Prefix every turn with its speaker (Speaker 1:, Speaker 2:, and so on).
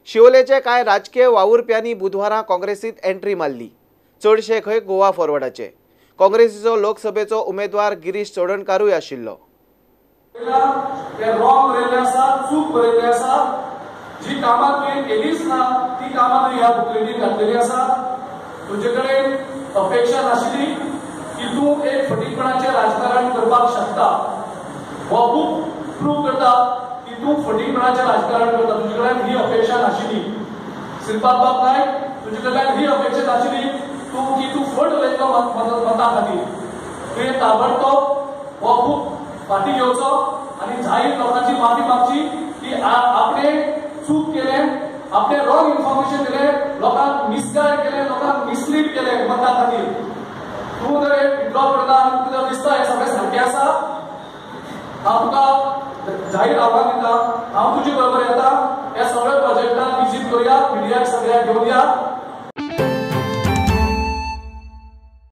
Speaker 1: शिवोलेचे कांय राजकीय वावुरप्यांनी बुधवारा काँग्रेसीत एंट्री मारली. चडशे खंय गोवा फॉरवर्डाचे. काँग्रेसीचो लोकसभेचो उमेदवार गिरीश चोडणकारूय आशिल्लो.
Speaker 2: चूक बरयल्ले आसा, जी कामां तुवें केलीच ना ती कामां तुवें ह्या बुकलेटीन घातलेली आसा. तुजे कडेन अपेक्षा नाशिल्ली की तूं एक फटींगपणाचें राजकारण करपाक शकता. हो बूक प्रूव करता की तूं फटींगपणाचें राजकारण करता. तुजे कडल्यान ही अपेक्षा नाशिल्ली. श्रीपाद बाब नायक, तुजे कडल्यान ही अपेक्षा नाशिल्ली तूं की तूं फट उलयतलो मतां खातीर. तुवें ताबडतोब हो बूक फाटीं घेवचो आनी जाहीर लोकांची माफी मागची की आपणे चूक केलें, आपणे रॉंग इन्फॉर्मेशन दिलें, लोकांक मिसगायड केलें, लोकांक मिसलीड केलें मतां खातीर. तूं जर विड्रॉ करता आनी तुका जर दिसता हें सगळें सारकें आसा, हांव तुका जाहीर आव्हान दिता, हांव तुजे बरोबर येता. ह्या सगळ्या प्रोजेक्टाक विजीट करुया, मिडियाक सगळ्याक घेवन या.